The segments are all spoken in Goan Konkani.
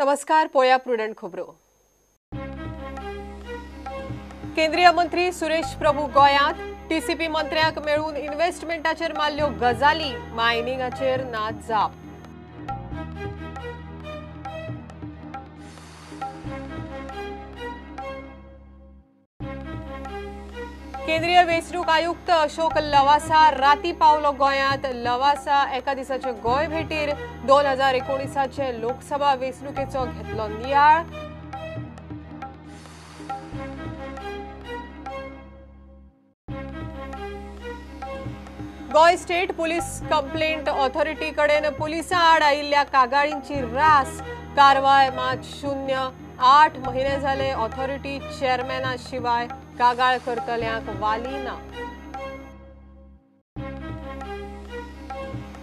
नमस्कार, पोया प्रुडंट खबरो। केंद्रीय मंत्री सुरेश प्रभू गोंयांत टीसीपी मंत्र्यांक मेळून इन्व्हेस्टमेंटाचेर मारल्यो गजाली, मायनिंगाचेर ना जाप। केंद्रीय वेंचणूक आयुक्त अशोक लवासा राती पावलो गोंयांत। लवासा एका दिसाचे गोंय भेटीर 2019 लोकसभा वेंचणुकेचो घेतलो नियाळ। Goa state police complaint authority कडेन पुलिसां आड आयिल्ल्या कागाळींची रास, कारवाय मात शून्य। 8 महिने जाले ऑथॉरिटी चेअरमॅना शिवाय कागाळ करतल्यांक वाली ना।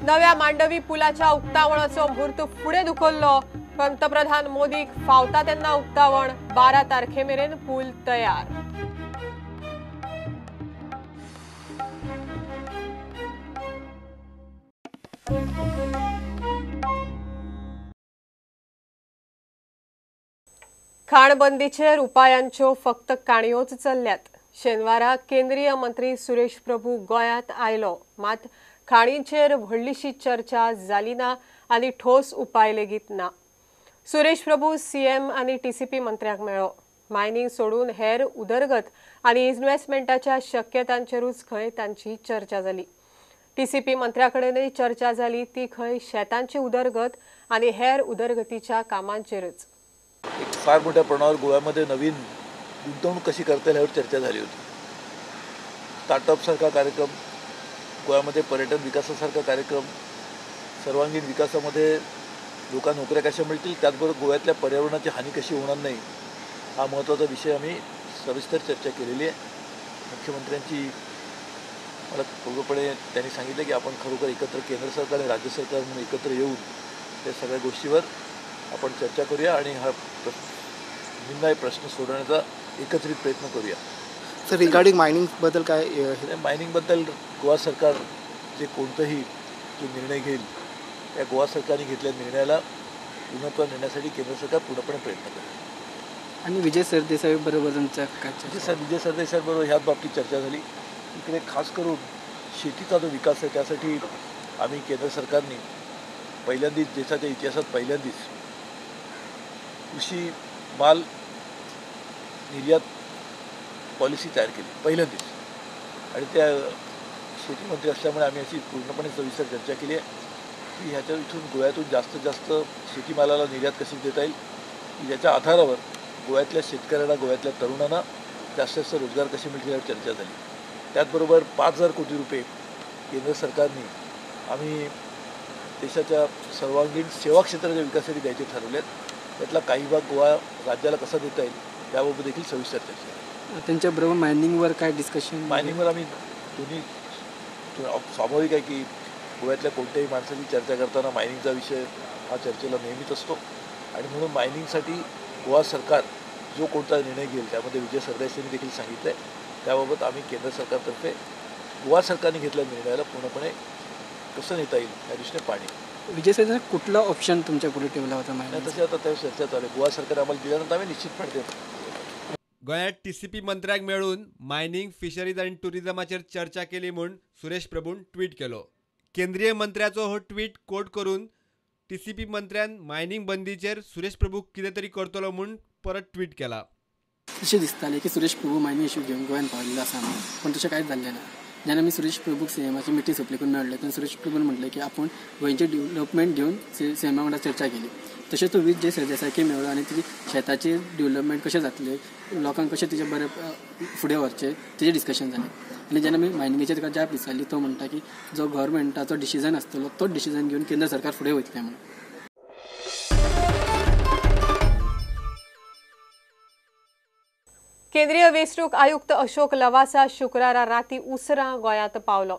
नव्या मांडवी पुलाच्या उक्तावणाचो म्हूर्त फुडें धुकल्लो। पंतप्रधान मोदीक फावता तेन्ना उक्तावण, 12 तारखे मेरेन पूल तयार। खाणबंदीचेर उपायांच्यो फक्त काणयोच चल्ल्यात। शेनवारा केंद्रीय मंत्री सुरेश प्रभू गोंयांत आयलो, मात खाणींचेर व्हडलीशी चर्चा जाली ना आनी ठोस उपाय लेगीत ना। सुरेश प्रभू सीएम आनी टीसीपी मंत्र्यांक मेळ्ळो। मायनिंग सोडून हेर उदरगत आनी इन्व्हेस्टमेंटाच्या शक्यतांचेरूच खंय तांची चर्चा जाली। टीसीपी मंत्र्या कडेनय चर्चा जाली ती खंय शेतांची उदरगत आनी हेर उदरगतीच्या कामांचेरच। एक फार मोठ्या प्रमाणावर गोव्यामध्ये नवीन गुंतवणूक कशी करता येईल यावर चर्चा झाली होती। स्टार्टअपसारखा कार्यक्रम, गोव्यामध्ये पर्यटन विकासासारखा कार्यक्रम, सर्वांगीण विकासामध्ये लोकांना नोकऱ्या कशा मिळतील, त्याचबरोबर गोव्यातल्या पर्यावरणाची हानी कशी होणार नाही, हा महत्त्वाचा विषय आम्ही सविस्तर चर्चा केलेली आहे। मुख्यमंत्र्यांची मला पूर्णपणे त्यांनी सांगितलं की आपण खरोखर एकत्र केंद्र सरकार आणि राज्य सरकार म्हणून एकत्र येऊन त्या सगळ्या गोष्टीवर आपण चर्चा करूया आणि हा निर्णायक प्रश्न सोडवण्याचा एकत्रित प्रयत्न करूया। सर, रिगार्डिंग मायनिंगबद्दल काय? मायनिंगबद्दल गोवा सरकार जे कोणतंही जो निर्णय घेईल त्या गोवा सरकारने घेतलेल्या निर्णयाला पूर्णत्व नेण्यासाठी केंद्र सरकार पूर्णपणे प्रयत्न करेल। आणि विजय सरदेसाई बरोबर तुमचा काय? विजय सरदेसाई बरोबर ह्याच बाबतीत चर्चा झाली। इकडे खास करून शेतीचा जो विकास आहे त्यासाठी आम्ही केंद्र सरकारने पहिल्यांदाच देशाच्या इतिहासात पहिल्यांदाच कृषी माल निर्यात पॉलिसी तयार केली पहिल्यांदाच, आणि त्या शेतीमंत्री असल्यामुळे आम्ही अशी पूर्णपणे सविस्तर चर्चा केली आहे की ह्याच्या इथून गोव्यातून जास्तीत जास्त शेतीमालाला निर्यात कशी देता येईल, की ज्याच्या आधारावर गोव्यातल्या शेतकऱ्यांना, गोव्यातल्या तरुणांना जास्तीत जास्त रोजगार कसे मिळतील यावर चर्चा झाली। त्याचबरोबर 5,000 कोटी रुपये केंद्र सरकारने आम्ही देशाच्या सर्वांगीण सेवा क्षेत्राच्या विकासासाठी द्यायचे ठरवले आहेत, त्यातला काही भाग गोवा राज्याला कसा देता येईल याबाबत देखील सविस्तर चर्चा झाली। त्यांच्याबरोबर मायनिंगवर काय डिस्कशन? मायनिंगवर आम्ही दोन्ही, स्वाभाविक आहे की गोव्यातल्या कोणत्याही माणसाची चर्चा करताना मायनिंगचा विषय हा चर्चेला नेहमीच असतो, आणि म्हणून मायनिंगसाठी गोवा सरकार जो कोणता निर्णय घेईल त्यामध्ये विजय सरदेसाईंनी देखील सांगितलं आहे, त्याबाबत आम्ही केंद्र सरकारतर्फे गोवा सरकारने घेतलेल्या निर्णयाला पूर्णपणे कसं नेता येईल या दृष्टीने पाणी। विजय सरदेसाई कुठला ऑप्शन तुमच्या पुढे ठेवला होता? नाही, तसे आता त्या चर्चा चालू आहे। गोवा सरकार आम्हाला दिल्यानंतर आम्ही निश्चितपणे देतो। गोंयांत टीसीपी मंत्र्याक मेळून मायनिंग, फिशरीज आनी टुरिझमाचेर चर्चा केली म्हूण सुरेश प्रभून ट्वीट केलो। केंद्रीय मंत्र्याचो हो ट्वीट कोट करून टीसीपी मंत्र्यान मायनिंग बंदीचेर सुरेश प्रभू कितें तरी करतलो म्हूण परत ट्वीट केला। अशें दिसतालें की सुरेश प्रभू मायनिंग इशू घेवन गोंयांत पाविल्लो आसा म्हणून, पूण तशें कांयच जाल्लें ना। जेन्ना आमी सुरेश प्रभूक सीएमाची मिटींग सोंपली करून मेळ्ळे तेन्ना सुरेश प्रभून म्हटलें की आपूण गोंयचे डेवलपमेंट घेवन सीएमा वांगडा चर्चा केली। तशेंच तो विजय सरदेसायकय मेळ्ळो आनी तिची शेताची डेवलपमेंट कशें जातलें, लोकांक कशें तिचें बरें फुडें व्हरचें तेजें डिस्कशन जालें। आनी जेन्ना आमी मायनिंगेचेर ताका जाप विचारली तो म्हणटा की जो गव्हर्मेंटाचो डिसिजन आसतलो तोच डिसिजन घेवन केंद्र सरकार फुडें वयतलें म्हणून। केंद्रीय वेंचणूक आयुक्त अशोक लवासा शुक्रारा राती उसरां गोंयांत पावलो।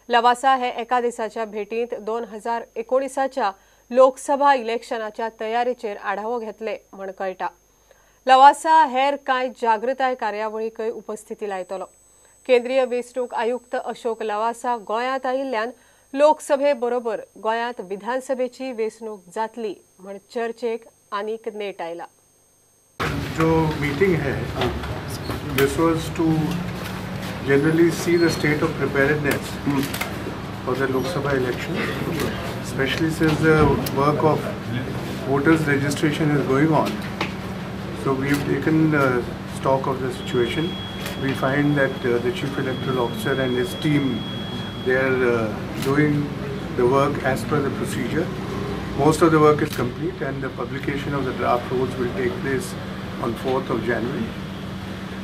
लवासा हे एका दिसाच्या भेटींत 2019 लोकसभा इलेक्शनाच्या तयारेचेर आढावो घेतले म्हण कळटा। लवासा हेर कांय जागृताय कार्यावळीकय उपस्थिती लायतलो। केंद्रीय वेंचणूक आयुक्त अशोक लवासा गोंयांत आयिल्ल्यान लोकसभे बरोबर गोंयांत विधानसभेची वेंचणूक जातली म्हण चर्चेक आनीक नेट आयला. जो मीटिंग है this was to generally see the state of preparedness for the Lok Sabha election, especially since the work of voters registration is going on. So we have taken stock of the situation. We find that the Chief Electoral Officer and his team, they are doing the work as per the procedure. Most of the work is complete and the publication of the draft rolls will take place on 4th of January.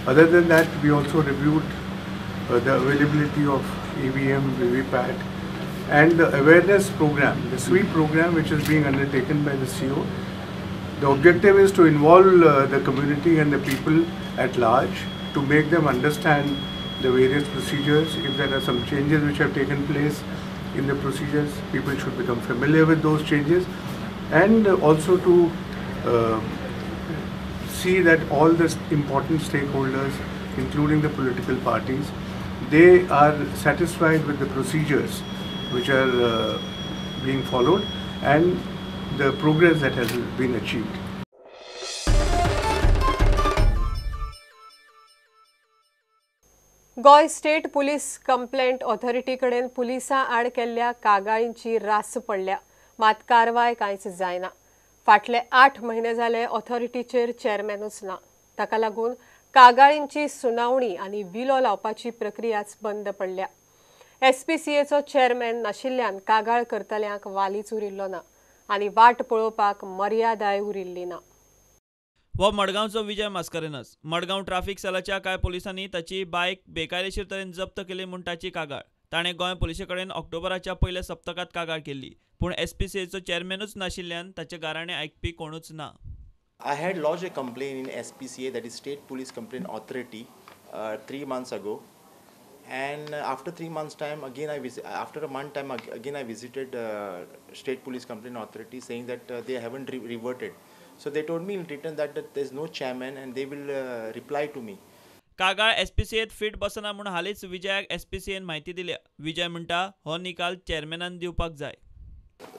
Other than that, we also reviewed the availability of EVM, VVPAT and the awareness program, the SWEEP program, which is being undertaken by the CO. The objective is to involve the community and the people at large to make them understand the various procedures. If there are some changes which have taken place in the procedures, people should become familiar with those changes, and also to see that all the important stakeholders, including the political parties, they are satisfied with the procedures which are being followed and the progress that has been achieved. Goa state police complaint authority कडेन पुलिसां आड केल्ल्या कागाळींची रास पडल्या, मात कारवाय कांयच जायना. फाटले 8 म्हयने जाले ऑथॉरिटीचेर चेअरमॅनूच ना. ताका लागून कागाळींची सुनावणी आनी विलो लावपाची प्रक्रियाच बंद पडल्या. एसपीसीएचो चेअरमॅन नाशिल्ल्यान कागाळ करतल्यांक वालीच उरिल्लो ना आनी वाट पळोवपाक मर्यादाय उरिल्ली ना. हो मडगांवचो विजय मास्कारेनस. मडगांव ट्राफिक सेलाच्या कांय पोलिसांनी ताची बायक बेकायदेशीर तरेन जप्त केली म्हूण ताची कागाळ. ताणें गोंय पुलिसे कडेन ऑक्टोबराच्या पयल्या सप्तकांत कागाळ केल्ली, पूण एसपीसीएचो चेअरमॅनूच नाशिल्ल्यान ताचे गाराणें आयकपी कोणूच ना. I had lodged a complaint in SPCA, that is State Police Complaint Authority, 3 months ago, and after 3 months time again after a month time again I visited State Police Complaint Authority, saying that they haven't reverted. So they told me in written that there is no chairman and they will reply to me. कागाळ एसपीसीएत फिट बसना म्हूण हालींच विजयाक एसपीसीएन म्हायती दिल्या. विजय म्हणटा हो निकाल चेअरमॅनान दिवपाक जाय.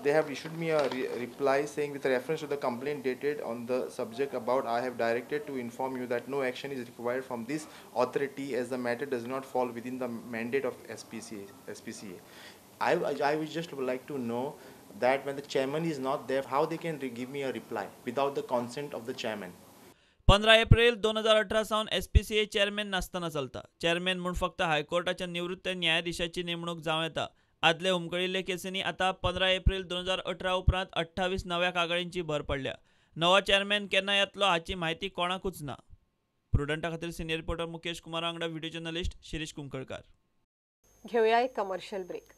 They have issued me a reply saying, with reference to the complaint dated on the subject about, I have directed to inform you that no action is required from this authority as the matter does not fall within the mandate of SPCA. I would just like to know that when the chairman is not there, how they can give me a reply without the consent of the chairman. 15 April 2018 सावन एसपीसीए चेअरमॅन नासतना चलता. चेअरमॅन म्हूण फक्त हायकोर्टाच्या निवृत्त न्यायाधीशाची नेमणूक जावं येता. आदले हुमकळिल्ले केसींनी आतां 15 एप्रिल 2018 उपरांत 28 नव्या कागाळींची भर पडल्या. नवो चेअरमॅन केन्ना येतलो हाची म्हायती कोणाकूच ना. प्रुडंटा खातीर सिनियर रिपोर्टर मुकेश कुमार वांगडा व्हिडिओ जर्नलिस्ट शिरीष कुंकळकार. घेऊया एक कमर्शियल ब्रेक.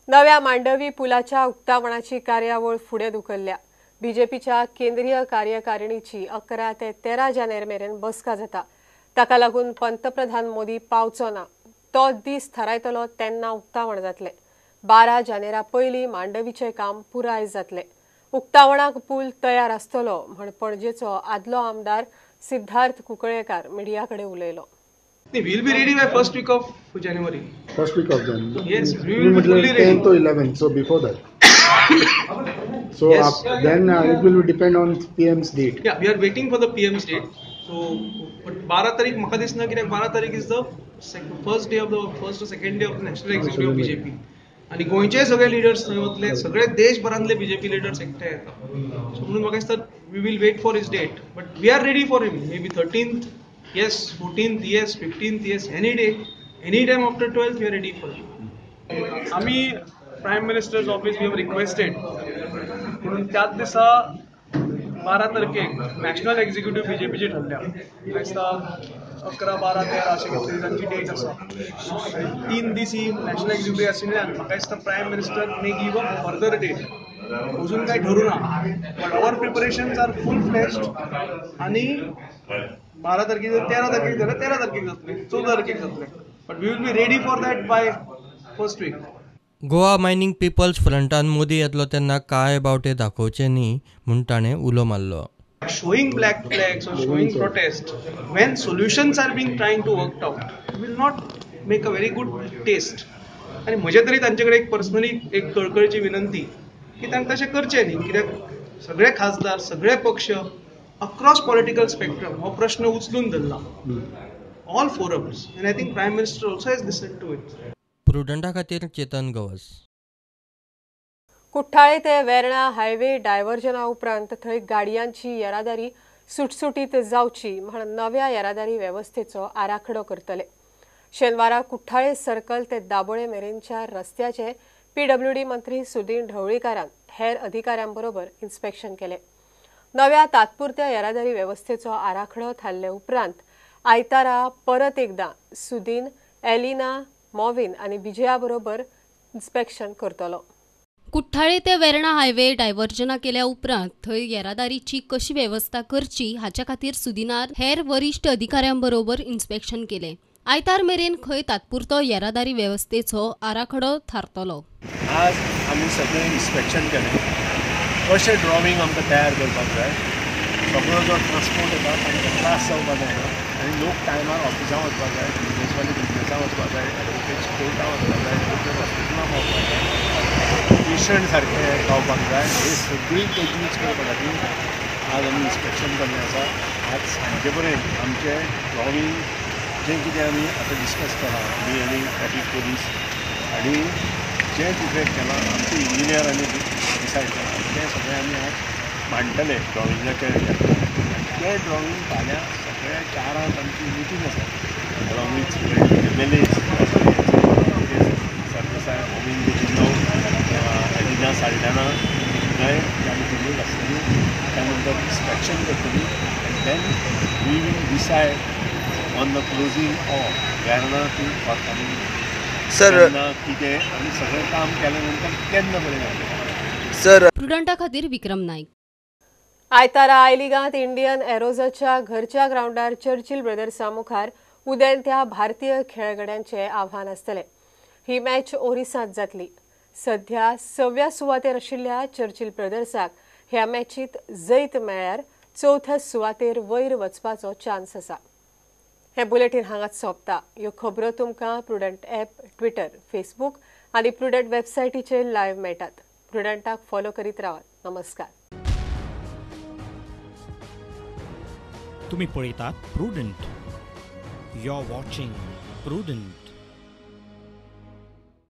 नव्या मांडवी पुलाच्या उक्तावणाची कार्यावळ फुडें धुकल्ल्या. बीजेपीच्या केंद्रीय कार्यकारिणीची 11 ते 13 जानेर मेरेन बसका जाता. ताका लागून पंतप्रधान मोदी पावचो ना. तो दीस थारायतलो तेन्ना उक्तावण जातलें. 12 जानेरा पयलीं मांडवीचें काम पुराय जातलें. उक्तावणाक पूल तयार आसतलो म्हण पणजेचो आदलो आमदार सिद्धार्थ कुंकळ्येकार मिडिया कडेन उलयलो. We will be ready by first week of January. First week of January. Yes, we will be fully ready. 10 to 11, so before that. So yes. Then it will depend on PM's date. Yeah, we are waiting for the PM's date. So, but 12 तारीख म्हाका दिसना कित्याक 12 तारीख is the first day of the first or second day of the national executive of BJP. आनी गोंयचे सगळे लिडर्स थंय वतले, सगळे देशभरांतले बीजेपी लिडर्स एकठांय येता. सो म्हणून म्हाका दिसता we will wait for his date, but we are ready for him. Maybe 13th, yes, 14th, yes, 15th, yes, any day, any time after 12th we are ready for him. आमी prime minister's office we have requested म्हणून त्याच दिसा 12 तारखेक नॅशनल एक्झिक्युटिव्ह बीजेपीची ठरल्या. दिसता 11, 12, 13 अशें कितें तांची डेट आसा. 3 दीस ही नॅशनल एक्झिक्युटिव्ह आशिल्ल्यान म्हाका दिसता prime minister may give a further date. अजून काय ठरू ना, but our preparations are full fledged. आनी 12 तारखेक 13 तारखेक जाल्यार 13 तारखेक जातलें, 14 तारखेक जातलें, but we will be ready for that by first week. Goa mining people's फ्रंटान Modi येतलो तेन्ना काळे बावटे दाखोवचे न्ही म्हूण ताणें उलो मारलो. Showing black flags or showing protest when solutions are being trying to worked out will not make a very good taste. आनी म्हजे तरी तांचे कडेन एक पर्सनली एक कळकळची विनंती की तांकां तशें करचें न्ही, कित्याक सगळे खासदार सगळे पक्ष अक्रॉस पॉलिटिकल स्पेक्ट्रम हो प्रश्न उचलून धरला all forums, and I think Prime Minister also has listened to it. प्रुडंटा खातीर चेतन गवस. कुठ्ठाळे ते वेर्णा हायवे डायव्हर्जना उपरांत थंय गाडयांची येरादारी सुटसुटीत जावची म्हण नव्या येरादारी वेवस्थेचो आराखडो करतले. शेनवारा कुठ्ठाळे सर्कल ते दाबोळे मेरेनच्या रस्त्याचे पीडब्ल्यूडी मंत्री सुदीन ढवळीकारान हेर अधिकाऱ्यांबरोबर इन्स्पेक्शन केले. नव्या तात्पुरत्या येरादारी वेवस्थेचो आराखडो थारले उपरांत आयतारा परत एकदा सुदीन, एलिना, मॉविन आनी विजया बरोबर इन्स्पेक्शन करतलो. कुठ्ठाळे ते वेर्णा हायवे डायव्हर्जना केल्या उपरांत थंय येरादारीची कशी वेवस्था करची हाच्या खातीर सुदिनार हेर वरिश्ठ अधिकाऱ्यांबरोबर इन्स्पेक्शन केलें. आयतार मेरेन खंय तात्पुरतो येरादारी वेवस्थेचो आराखडो थारतलो. आज आमी सगळें इन्स्पेक्शन केलें, कशें ड्रॉइंग आमकां तयार करपाक जाय, सगळो जो ट्रान्सपोर्ट येता तांकां त्रास जावपाक जायना आनी लोक टायमार ऑफिसां वचपाक जाय, बिजनेसवाले बिजनेसां वचपाक जाय, एडवोकेट्स कोर्टां वचपाक जाय, डॉक्टर हॉस्पिटलां पावपाक जाय, पेशंट सारके गावपाक जाय. हे सगळी तजवीज करपा खातीर आज आमी इन्स्पेक्शन केल्लें आसा. आज सांजे पर्यंत आमचें ड्रॉइंग जें कितें आमी आतां डिस्कस केलां आमी आनी ट्रॅफीक पोलीस आनी जें डिफेक्ट केलां आमचे इंजिनियरांनी डिसायड केलां तें सगळें आमी आज मांडटले ड्रॉइंगाच्या हेच्यार. तें ड्रॉइंग फाल्यां सगळ्या 4 आमची मिटींग आसा अलॉंग विथ सगळे MLAs, Sardesai, Govind Godinho, Elina Saldanha, सगळे त्या मिटिंगेक आसतली. त्या नंतर इन्स्पेक्शन करतली and then we will decide on the closing of Verna to Cortalim. Sir कितें आमी सगळें काम केल्या नंतर केन्ना बरें जातलें. सर प्रुडंटा खातीर विक्रम नायक. आयतारा I लिगांत इंडियन एरोजाच्या घरच्या ग्रावंडार चर्चिल ब्रदर्सा मुखार उदेंत्या भारतीय खेळगड्यांचे आव्हान आसतलें. ही मॅच ओरिसांत जातली. सध्या 6व्या सुवातेर आशिल्ल्या चर्चिल ब्रदर्साक ह्या मॅचीत जैत मेळ्ळ्यार 4थ्या सुवातेर वयर वचपाचो चान्स आसा. हे बुलेटीन हांगाच सोंपता. ह्यो खबरो तुमकां प्रुडंट ॲप, ट्विटर, फेसबूक आनी प्रुडंट वेबसायटीचेर लायव्ह मेळटात. प्रुडंटाक फॉलो करीत रावात. नमस्कार. तुम्ही पळयतात Prudent. You are watching Prudent.